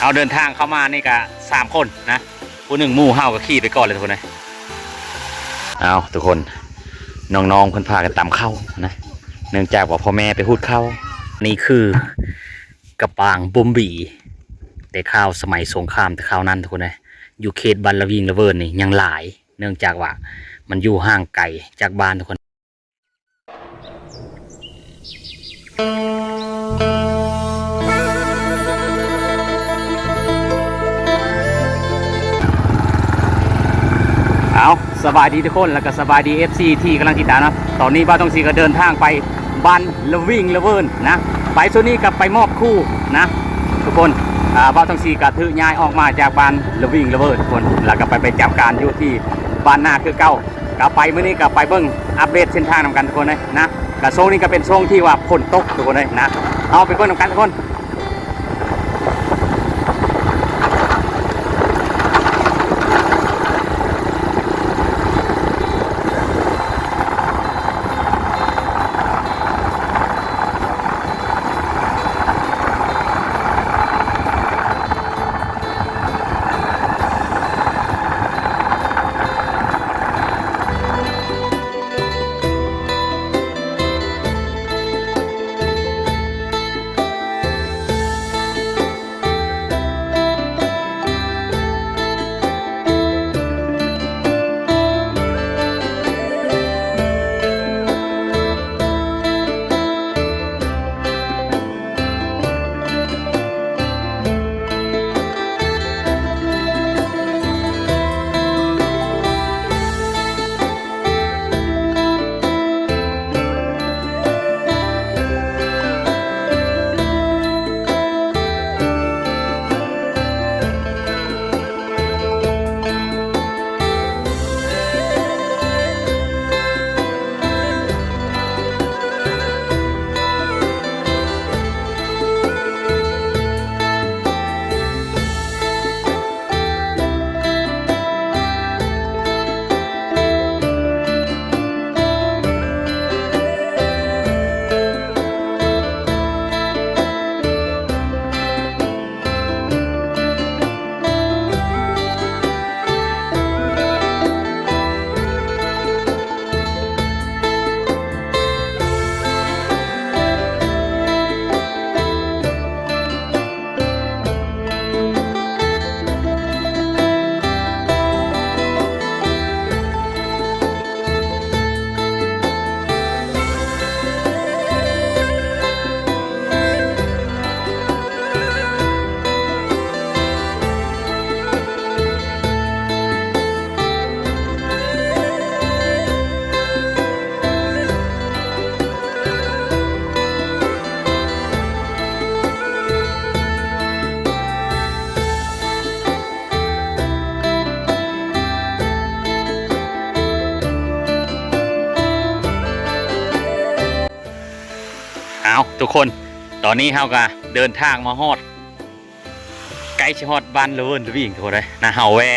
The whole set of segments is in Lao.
ເຮົາເດີນທາງເຂົ້າມານີ້ກະສາມຄົນນະ ຜູ້ໜຶ່ງໝູ່ເຮົາກະຂີ່ໄປກ່ອນເລີຍທຸກຄົນເອີຍ. ເອົາທຸກຄົນ ນ້ອງໆເພິ່ນພາກັນຕຳເຂົ້ານະ ເນື່ອງຈາກວ່າພໍ່ແມ່ໄປຫູດເຂົ້າ. ນີ້ຄືກະປາງບົມບີ ແຕ່ຄາວສະໄໝສົງຄາມແຕ່ຄາວນັ້ນທຸກຄົນເອີຍ. ຢູ່ເຂດບ້ານລະວິງລະເວີນນີ້ຍັງຫຼາຍ ເນື່ອງຈາກວ່າມັນຢູ່ຫ່າງໄກຈາກບ້ານທຸກຄົນ. ເອົາ ສະບາຍດີທຸກຄົນ ແລ້ວກະສະບາຍດີ ເອັຟຊີ ທີ່ກຳລັງຕິດຕາມນະ. ຕອນນີ້ບ່າວທອງສີກະເດີນທາງໄປບ້ານລະວິງລະເວີນນະ ໄປໂຊນນີ້ກະໄປມອບຄູ່ນະທຸກຄົນ. ອ່າ ບ່າວທອງສີກະຖືກຍ້າຍອອກມາຈາກບ້ານລະວິງລະເວີນທຸກຄົນ ແລ້ວກະໄປປະຈຳການຢູ່ທີ່ບ້ານນາຄືເກົ່າ. ກະໄປ ມື້ນີ້ກະໄປເບິ່ງອັບເດດເສັ້ນທາງນຳກັນທຸກຄົນເອີຍນະ. ກະຊ່ວງນີ້ກະເປັນຊ່ວງທີ່ວ່າຝົນຕົກທຸກຄົນເອີຍນະ. ເຮົາໄປເບິ່ງນຳກັນທຸກຄົນ. ເອົາ ທຸກຄົນ ຕອນນີ້ເຮົາກະເດີນທາງມາຮອດ ໃກ້ຊິຮອດບ້ານລະເວີນລະວິງທຸກຄົນເອີຍນະ. ເຮົາແວ່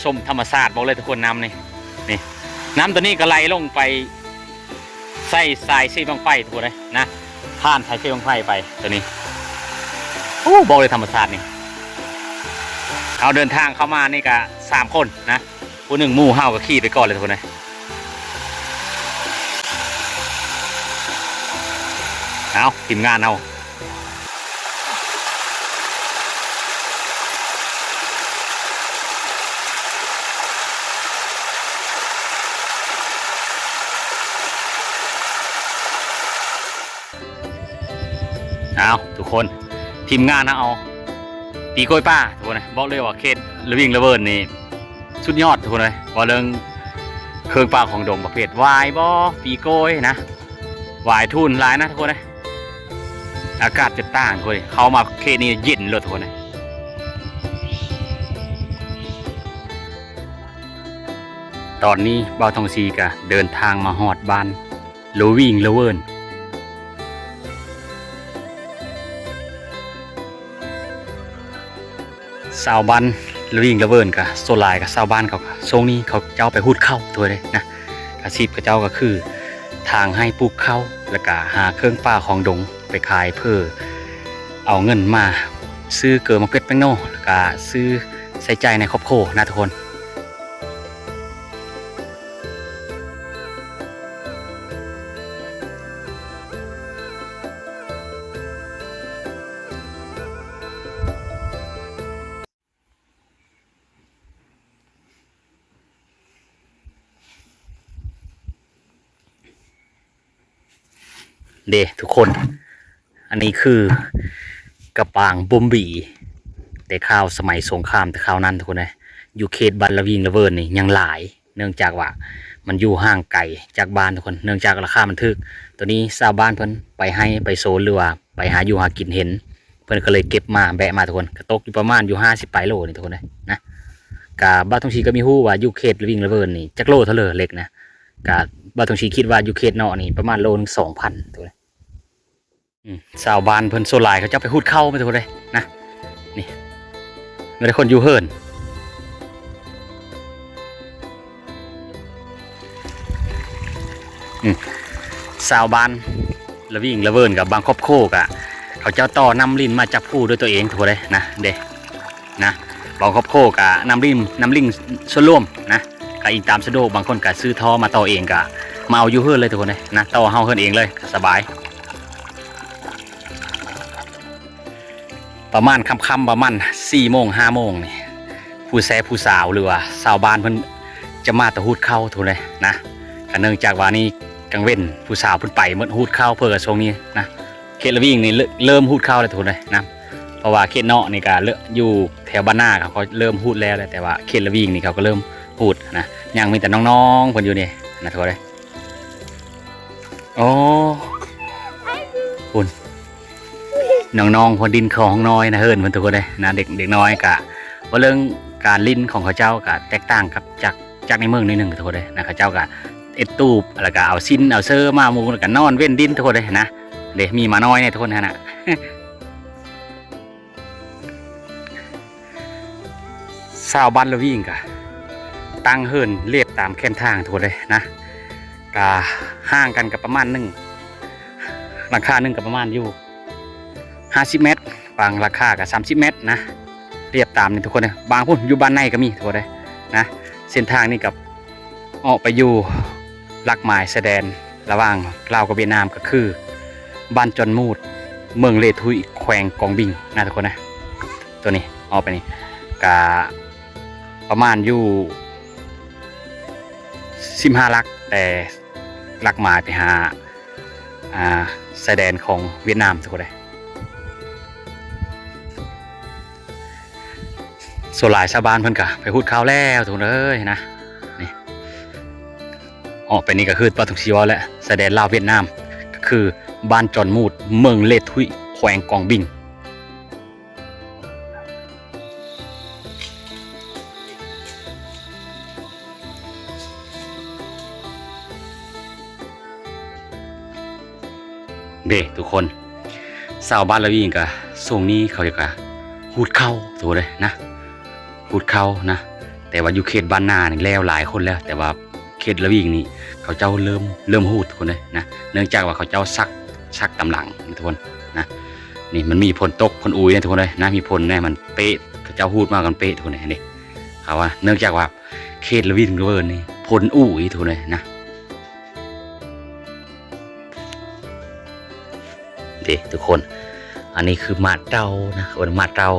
ຊົມທຳມະຊາດ ບອກເລີຍທຸກຄົນ ນ້ຳນີ້ ນີ້ ນ້ຳໂຕນີ້ກະໄຫຼລົງໄປໃສ່ສາຍສີບັ້ງໄຟທຸກຄົນເອີຍນະ ຜ່ານສາຍສີບັ້ງໄຟໄປໂຕນີ້. ໂອ້ ບອກເລີຍທຳມະຊາດນີ້. ເຮົາເດີນທາງເຂົ້າມານີ້ກະສາມຄົນນະ ຜູ້ໜຶ່ງໝູ່ເຮົາກະຂີ່ໄປກ່ອນເລີຍທຸກຄົນເອີຍ. ເອົາ ທີມງານເຮົາ ເອົາ ທຸກຄົນ ທີມງານເຮົາເອົາປີໂກ້ຍປ່າທຸກຄົນເອີຍ. ບອກເລີຍວ່າເຂດລະວິງລະເວີນນີ້ ສຸດຍອດທຸກຄົນເອີຍ. ເວົ້າເລື່ອງເຄື່ອງປ່າຂອງດົງ ປະເພດຫວາຍບໍ ປີໂກ້ຍນະ ຫວາຍທູນຫຼາຍນະທຸກຄົນເອີຍ. ອາກາດຈະຕ່າງທຸກຄົນເອີຍ ເຂົ້າມາເຂດນີ້ເຢັນໂລດທຸກຄົນເອີຍ. ຕອນນີ້ບ່າວທອງສີກະເດີນທາງມາຮອດບ້ານລະວິງລະເວີນ. ຊາວບ້ານລະວິງລະເວີນກະ ສ່ວນຫຼາຍກະຊາວບ້ານເຂົາກະ ຊ່ວງນີ້ເຂົາເຈົ້າໄປຫູດເຂົ້າໂຕເດ້ນະ. ອາຊີບເຂົາເຈົ້າກະຄືຖາງໄຮ່ປູກເຂົ້າ ແລ້ວກະຫາເຄື່ອງປ່າຂອງດົງໄປຂາຍ ເພື່ອເອົາເງິນມາ ຊື້ເກີ ໝາກເຜັດ ແປ້ງນົວ ແລ້ວກະຊື້ໃຊ້ຈ່າຍໃນຄອບຄົວນະທຸກຄົນ. ເດ້ທຸກຄົນ ອັນນີ້ຄືກະປາງບົມບີ ແຕ່ຄາວສະໄໝສົງຄາມແຕ່ຄາວນັ້ນທຸກຄົນເອີຍ. ຢູ່ເຂດບ້ານລະວິງລະເວີນນີ້ຍັງຫຼາຍ ເນື່ອງຈາກວ່າມັນຢູ່ຫ່າງໄກຈາກບ້ານທຸກຄົນ ເນື່ອງຈາກລາຄາມັນຖືກ. ໂຕນີ້ຊາວບ້ານເພິ່ນໄປໄຮ່ໄປໂຊນ ຫຼືວ່າໄປຫາຢູ່ຫາກິນເຫັນ ເພິ່ນກໍເລີຍເກັບມາແບະມາທຸກຄົນ ກໍຕົກຢູ່ປະມານຢູ່ຫ້າສິບປາຍໂລນີ້ທຸກຄົນເອີຍນະ. ກະບ່າວທອງສີກໍມີຮູ້ວ່າຢູ່ເຂດລະວິງລະເວີນນີ້ຈັກໂລເທົ່າເລີເຫຼັກນະ ກະບ່າວທອງສີຄິດວ່າຢູ່ເຂດເນາະນີ້ປະມານໂລໜຶ່ງສອງພັນທຸກຄົນເອີຍ. ອືມ ຊາວບ້ານເພິ່ນສ່ວນຫຼາຍເຂົາເຈົ້າໄປຫູດເຂົ້າແມ່ນທຸກຄົນເອີຍນະ. ນີ້ ມີແຕ່ຄົນຢູ່ເຮືອນ. ອືມ ຊາວບ້ານລະວິງລະເວີນກັບບາງຄອບຄົວກະ ເຂົາເຈົ້າຕໍ່ນ້ຳລິນມາຈັບຜູ້ດ້ວຍຕົວເອງທຸກຄົນເອີຍນະ ເດ້ນະ. ບາງຄອບຄົວກະນ້ຳລິນ ນ້ຳລິນສ່ວນລວມນະ ກະອີງຕາມສະດວກ. ບາງຄົນກະຊື້ທໍ່ມາຕໍ່ເອງ ກະມາເອົາຢູ່ເຮືອນເລີຍທຸກຄົນເອີຍນະ ຕໍ່ເຮົາເຮືອນເອງເລີຍ ກະສະບາຍ. ປະມານຄ່ຳໆ ປະມານສີ່ໂມງຫ້າໂມງນີ້ ຜູ້ແຊຜູ້ສາວ ຫຼືວ່າຊາວບ້ານເພິ່ນຈະມາແຕ່ຫູດເຂົ້າທຸກຄົນເອີຍນະ. ກະເນື່ອງຈາກວ່ານີ້ກາງເວັນຜູ້ສາວເພິ່ນໄປໝົດຫູດເຂົ້າ ເພິ່ນກະຊ່ວງນີ້ນະ ເຂດລະວິງນີ້ເລີ່ມຫູດເຂົ້າແລ້ວທຸກຄົນເອີຍນະ. ເພາະວ່າເຂດເນາະນີ້ກະເລີ່ມ ຢູ່ແຖວບ້ານນາເຂົາກໍເລີ່ມຫູດແລ້ວແຫຼະ ແຕ່ວ່າເຂດລະວິງນີ້ເຂົາກໍເລີ່ມຫູດນະ. ຍັງມີແຕ່ນ້ອງໆເພິ່ນຢູ່ນີ້ນະທຸກຄົນເອີຍ. ໂອ້ ພຸ້ນ ນ້ອງໆ ເພິ່ນດິ້ນເຂົ້າຫ້ອງນ້ອຍນະ ເຮືອນເພິ່ນທຸກຄົນເອີຍນະ. ເດັກ ເດັກນ້ອຍກະ ເວົ້າເລື່ອງການຫຼິ້ນຂອງເຂົາເຈົ້າກະແຕກຕ່າງກັບຈາກ ຈາກໃນເມືອງໜ້ອຍໜຶ່ງທຸກຄົນເອີຍນະ. ເຂົາເຈົ້າກະເຮັດຕູບ ແລ້ວກະເອົາຊິນເອົາເຊີມາມຸງ ແລ້ວກະນອນເວັ້ນດິນທຸກຄົນເອີຍນະ. ເດ້ ມີໝານ້ອຍແດ່ທຸກຄົນຫັ້ນນະ. ຊາວບ້ານລະວິງກະຕັ້ງເຮືອນລຽບຕາມແຄມທາງທຸກຄົນເອີຍນະ ກະຫ່າງກັນກະປະມານໜຶ່ງ ຫຼັງຄາໜຶ່ງກະປະມານຢູ່ຫ້າສິບແມັດ ບາງຫຼັງຄາກະສາມສິບແມັດນະ ລຽບຕາມນີ້ທຸກຄົນເອີຍ. ບາງພຸ້ນຢູ່ບ້ານໃນກະມີທຸກຄົນເອີຍນະ. ເສັ້ນທາງນີ້ກະ ອອກໄປຢູ່ຫຼັກໝາຍຊາຍແດນລະຫວ່າງລາວກັບຫວຽດນາມ ກໍຄືບ້ານຈອນມູດ ເມືອງເລທຸຍ ແຂວງກອງບິງນະທຸກຄົນນະ. ໂຕນີ້ອອກໄປນີ້ກະປະມານຢູ່ສິບຫ້າຫຼັກ ແຕ່ຫຼັກໝາຍໄປຫາ ອ່າ ຊາຍແດນຂອງຫວຽດນາມທຸກຄົນເອີຍ. ສ່ວນຫຼາຍຊາວບ້ານເພິ່ນກະໄປຫູດເຂົ້າແລ້ວທຸກຄົນເອີຍນະ. ນີ້ ອອກໄປນີ້ກະຄືປາກທຸງຊີເວົ້າແຫຼະ ຊາຍແດນລາວຫວຽດນາມ ກະຄືບ້ານຈອນມູດ ເມືອງເລທຸຍ ແຂວງກອງບິງ. ເດ້ທຸກຄົນ ຊາວບ້ານລະວິງກະ ຊ່ວງນີ້ເຂົາກະຫູດເຂົ້າທຸກຄົນເອີຍນະ ຫູດເຂົ້ານະ. ແຕ່ວ່າຢູ່ເຂດບ້ານນານີ້ແລ້ວຫຼາຍຄົນແລ້ວ ແຕ່ວ່າເຂດລະວິງນີ້ເຂົາເຈົ້າເລີ່ມ ເລີ່ມຫູດທຸກຄົນເອີຍນະ ເນື່ອງຈາກວ່າເຂົາເຈົ້າຊັກ ຊັກຕາມຫຼັງທຸກຄົນນະ. ນີ້ມັນມີຝົນຕົກ ຝົນອຸຍນະທຸກຄົນເອີຍນະ ມີຝົນແນ່ ມັນເປະ ເຂົາເຈົ້າຫູດມາກັນເປະທຸກຄົນເອີຍ. ນີ້ເຂົາວ່າ ເນື່ອງຈາກວ່າເຂດລະວິງລະເວີນນີ້ຝົນອຸຍທຸກຄົນເອີຍນະ. ເດ້ທຸກຄົນ ອັນນີ້ຄືໝາດເຕົ່ານະ ເອີ້ນໝາດເຕົ່າ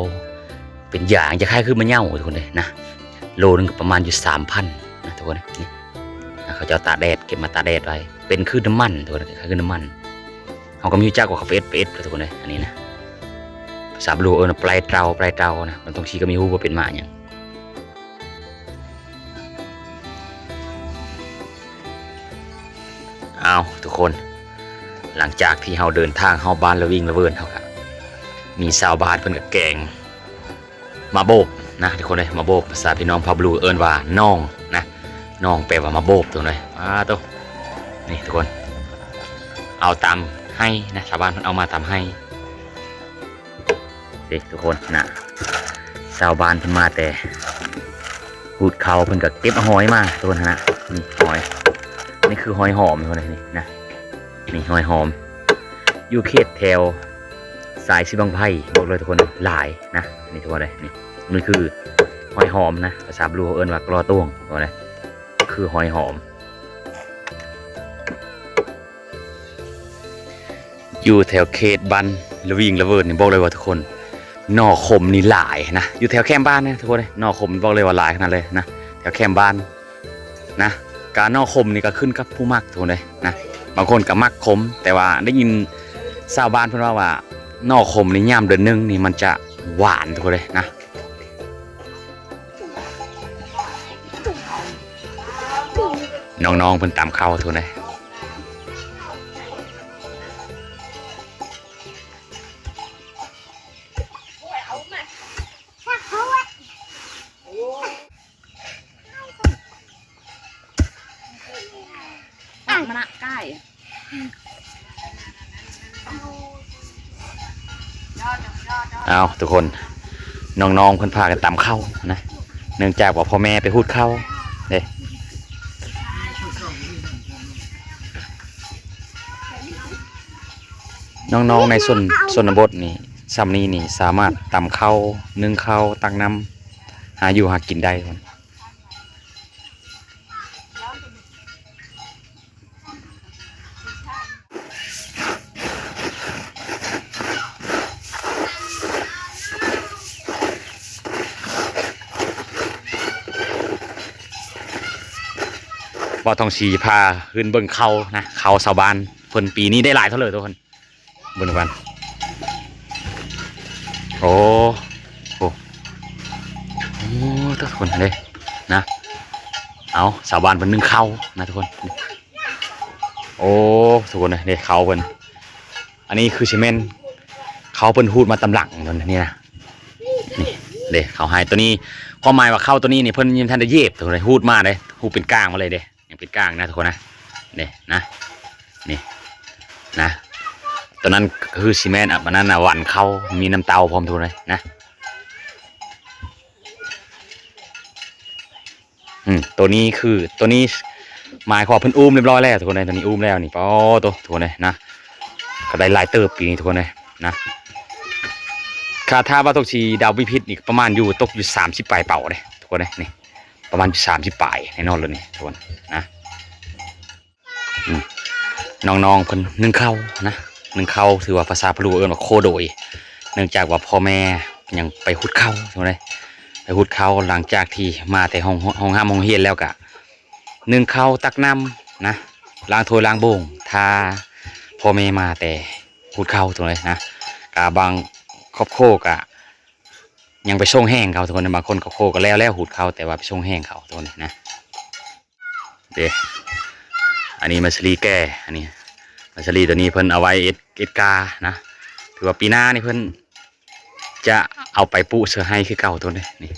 ເປັນຢາງ ຄ້າຍໆຄືໝາກເຍົາທຸກຄົນເອີຍນະ. ໂລໜຶ່ງກໍປະມານຢູ່ສາມພັນນະທຸກຄົນ. ນີ້ນະ ເຂົາເຈົ້າຕາກແດດ ເກັບມາຕາກແດດໄວ້ ເປັນຄືນ້ຳມັນທຸກຄົນ ຄ້າຍໆຄືນ້ຳມັນ. ເຮົາກໍບໍ່ຮູ້ຈັກວ່າເຂົາໄປເຮັດ ໄປເຮັດທຸກຄົນເອີຍ. ອັນນີ້ນະ ພາສາບາລູເອີ້ນວ່າປາຍເຕົ່າ ປາຍເຕົ່ານະ. ບາງທີກໍບໍ່ຮູ້ວ່າເປັນໝາກຫຍັງ. ອ້າວ ທຸກຄົນ ຫຼັງຈາກທີ່ເຮົາເດີນທາງຮອບບ້ານລະວິງລະເວີນ ເຮົາກະມີຊາວບ້ານເພິ່ນກະແກງໝາກໂບບນະທຸກຄົນເອີຍ. ໝາກໂບບພາສາພີ່ນ້ອງເຜົ່າບລູເອີ້ນວ່າໜອງນະ ໜອງແປວ່າໝາກໂບບທຸກຄົນເອີຍ. ອ້າໂຕ ນີ້ທຸກຄົນ ເອົາຕາມໄຮ່ນະ ຊາວບ້ານເພິ່ນເອົາມາຕາມໄຮ່. ເດ້ທຸກຄົນນະ ຊາວບ້ານເພິ່ນມາແຕ່ຫູດເຂົ້າ ເພິ່ນກະເກັບຫອຍມາທຸກຄົນນະ. ນີ້ຫອຍ ນີ້ຄືຫອຍຫອມທຸກຄົນເອີຍ ນີ້ນະ ນີ້ຫອຍຫອມ. ຢູ່ເຂດແຖວສ ຫຼາຍຊິບັ້ງໄຟ ບອກເລີຍທຸກຄົນ ຫຼາຍນະ. ນີ້ທຸກຄົນເອີຍ ນີ້ ນີ້ຄືຫອຍຫອມນະ ພາສາບລູເອີ້ນວ່າກລໍຕົງ ທຸກຄົນເອີຍ ຄືຫອຍຫອມ. ຢູ່ແຖວເຂດບ້ານລະວິງລະເວີນນີ້ ບອກເລີຍວ່າທຸກຄົນ ໜໍ່ຂົມນີ້ຫຼາຍນະ ຢູ່ແຖວແຄມບ້ານນະທຸກຄົນເອີຍ. ໜໍ່ຂົມບອກເລີຍວ່າຫຼາຍຂະໜາດເລີຍນະ ແຖວແຄມບ້ານນະ. ກະໜໍ່ຂົມນີ້ກະຂຶ້ນກັບຜູ້ມັກທຸກຄົນເອີຍນະ ບາງຄົນກະມັກຂົມ ແຕ່ວ່າໄດ້ຍິນຊາວບ້ານເພິ່ນເວົ້າວ່າ ໜໍ່ຂົມນີ້ຍາມເດືອນໜຶ່ງນີ້ມັນຈະຫວານທຸກຄົນເອີຍນະ. ນ້ອງໆເພິ່ນຕຳເຂົ້າທຸກຄົນເອີຍ. ຕັດມາລະກ້າຍ ເອົາທຸກຄົນ ນ້ອງໆເພິ່ນພາກັນຕຳເຂົ້ານະ ເນື່ອງຈາກວ່າພໍ່ແມ່ໄປຫູດເຂົ້າເດ້. ນ້ອງໆໃນຊົນ ຊົນນະບົດນີ້ ຊ່ຳນີ້ນີ້ ສາມາດຕຳເຂົ້າ ໜຶ້ງເຂົ້າ ຕັກນ້ຳ ຫາຢູ່ຫາກິນໄດ້. ບ່າວທອງສີພາຂຶ້ນເບິ່ງເຂົ້ານະ ເຂົ້າຊາວບ້ານເພິ່ນປີນີ້ໄດ້ຫຼາຍເທົ່າໃດທຸກຄົນ. ເບິ່ງນຳກັນ ໂອ້ ໂອ້ ໂອ້ ທຸກຄົນເດ້ນະ. ເອົາ ຊາວບ້ານເພິ່ນໜຶ້ງເຂົ້ານະທຸກຄົນ. ໂອ້ ທຸກຄົນເດ້ ເຂົ້າເພິ່ນ ອັນນີ້ຄືຊິແມ່ນເຂົ້າເພິ່ນຫູດມາຕາມຫຼັງນີ້ນະ. ນີ້ເດ້ ເຂົ້າໄຮ່ໂຕນີ້ ຄວາມໝາຍວ່າເຂົ້າໂຕນີ້ນີ້ ເພິ່ນຍັງບໍ່ທັນໄດ້ຫຢີບ ທຸກຄົນເດ້ ຫູດມາເດ້ ຫູດເປັນກ້າງມາເລີຍເດ້. ຍັງເປັນກ້າງນະທຸກຄົນນະ ນີ້ນະ ນີ້ນະ. ໂຕນັ້ນຄືຊິແມ່ນ ອາ ອັນນັ້ນນະ ຫວັນເຂົ້າ ມີນ້ຳເຕົ້າພ້ອມທຸກຄົນເລີຍນະ. ອືມ ໂຕນີ້ຄື ໂຕນີ້ໝາຍຄວາມວ່າເພິ່ນອູ້ມຮຽບຮ້ອຍແລ້ວທຸກຄົນເອີຍ. ໂຕນີ້ອູ້ມແລ້ວນີ້ ປາໂຕ ທຸກຄົນເອີຍນະ ກະໄດ້ຫຼາຍເຕີບປີນີ້ທຸກຄົນເອີຍນະ. ຄາດ ຖ້າວ່າຕົກຊິເດົາບໍ່ຜິດນີ້ ປະມານຢູ່ ຕົກຢູ່ສາມສິບປາຍເປົາເດ້ທຸກຄົນເອີຍ ນີ້ ປະມານຢູ່ສາມສິບປາຍແນ່ນອນເລີຍນີ້ທຸກຄົນນະ. ອືມ ນ້ອງໆເພິ່ນໜຶ້ງເຂົ້ານະ ໜຶ້ງເຂົ້າ ຖືວ່າພາສາພະລູເອີ້ນວ່າໂຄໂດຍ ເນື່ອງຈາກວ່າພໍ່ແມ່ຍັງໄປຫຸດເຂົ້າ ໄປຫຸດເຂົ້າ ຫຼັງຈາກທີ່ມາແຕ່ຫ້ອງ ຫ້ອງຮ່ຳໂຮງຮຽນແລ້ວກະໜຶ້ງເຂົ້າ ຕັກນ້ຳນະ ລ້າງຖ້ວຍລ້າງໂບງ ຖ້າພໍ່ແມ່ມາແຕ່ຫຸດເຂົ້າ ທຸກຄົນເອີຍນະ. ກະບາງຄອບຄົວກະຍັງໄປສົ່ງແຫ້ງເຂົາ ທຸກຄົນ ບາງຄົນຄອບຄົວກະແລ້ວ ແລ້ວຫຸດເຂົ້າ ແຕ່ວ່າໄປສົ່ງແຫ້ງເຂົາ ທຸກຄົນເອີຍນະ. ເດ້ ອັນນີ້ມາສະລີແກ່ ອັນນີ້ມາສະລີໂຕນີ້ເພິ່ນເອົາໄວ້ເອັດ ເອັດການະ ຖືວ່າປີໜ້ານີ້ເພິ່ນຈະເອົາໄປປູກເສືອໄຮ່ຄືເກົ່າໂຕນີ້ ນີ້